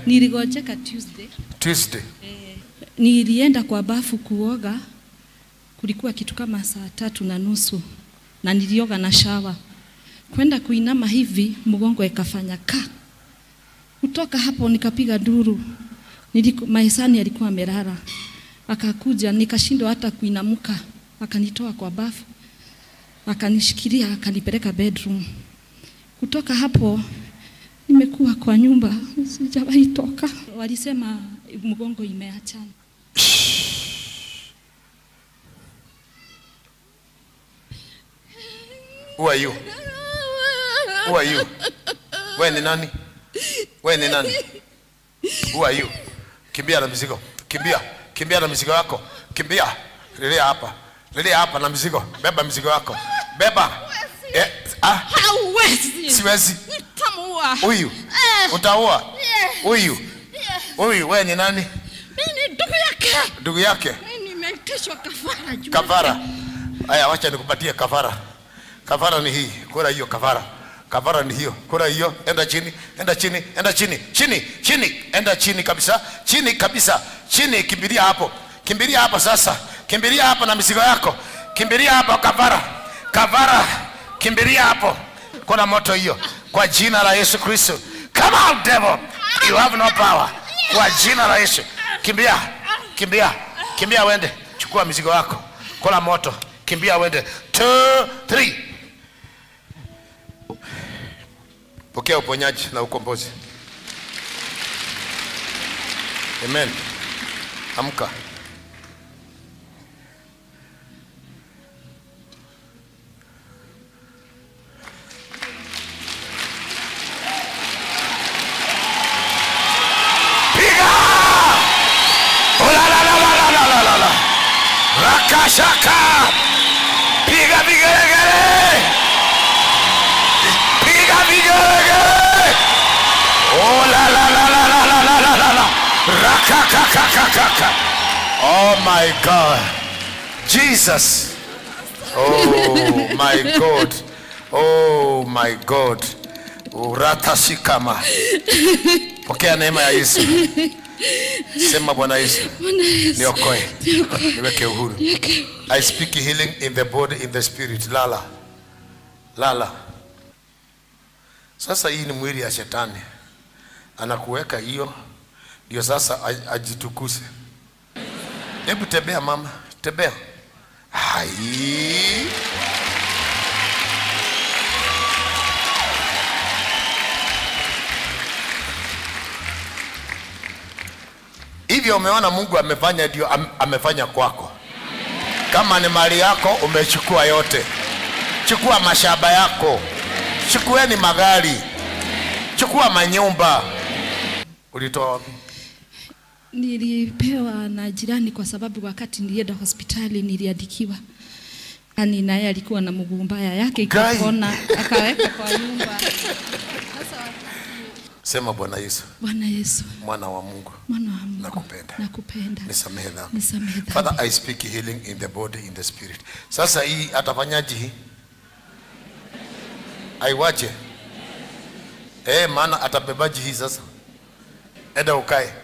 Niligonjeka Tuesday. Tuesday. Nilienda kwa bafu kuoga, kulikuwa kitu kama 3:30 na nilioga na shawa. Kwenda kuinama hivi mgongo ikafanya ka. Kutoka hapo nikapiga duru. Mahisani alikuwa amelala. Akakuja nikashindwa hata kuinamuka. Akanitoa kwa bafu. Akanishikilia akanipeleka bedroom. Kutoka hapo nimekuwa kwa nyumba, sijawahi toka. Walisema mgongo imeachana. Who are you? Who are you? Wewe ni nani? Wewe ni nani? Who are you? Kimbia na mizigo. Kimbia. Kimbia na mizigo yako. Kimbia. Lelea hapa. Lelea hapa na mizigo. Beba mizigo yako. Beba. Hauwezi. Siwezi. Nitamuua. Huyu. Utaua. Huyu. Huyu wewe ni nani? Mimi ni ndugu yake. Ndugu yake? Mimi nimeitishwa kafara juu. Kafara. Haya, wacha nikupatie kafara. Kafara ni hii. Kula hiyo kafara. Kafara ni hiyo. Kula hiyo. Enda chini, enda chini, enda chini. Chini, chini, enda chini kabisa. Chini kabisa. Chini, kimbilia hapo. Kimbilia hapo sasa. Kimbilia hapo na mizigo yako. Kimbilia hapo kafara. Kafara. Kimbilia hapo. Kuna moto hiyo. Kwa jina la Yesu Kristo. Come out devil. You have no power. Kwa jina la Yesu. Kimbia. Kimbia. Kimbia uende. Chukua mizigo yako. Kula moto. Kimbia uende. 2 3. Pokea uponyaji na ukombozi. Amen. Amka. Piga! Ola la la la la la la la. Rakashaka! Piga vigelegele! Piga vigelegele! Oh la la la la la la la la la. Rakakakakaka. Oh my God. Jesus. Oh my God. Oh my God. Uratashikama. Pokea neema ya Yesu. Sema Bwana Yesu, niokoe. Niweke uhuru. I speak healing in the body, in the spirit. Lala. Lala. Sasa hii ni mwili ya shetani. Anakuweka hiyo ndio sasa ajitukuse. Hebu tembea mama, tembea. Hai. Hivyo umeona Mungu amefanya, ndio amefanya kwako. Kama ni mali yako umechukua yote. Chukua mashamba yako. Chukueni magari. Chukua manyumba. Ulitoa wapi? Nilipewa na jirani kwa sababu wakati nilienda hospitali niliandikiwa. Ani naye alikuwa na mguu mbaya yake ikapona, akaweka kwa nyumba. Sasa sema Bwana Yesu. Bwana Yesu. Mwana wa Mungu. Mwana wa Mungu. Nakupenda. Nakupenda. Nisamehe dhambi. Nisamehe dhambi. Father, I speak healing in the body, in the spirit. Sasa hii atafanyaje hii? Aiwaje? Maana atabebaji hii sasa. Enda ukae.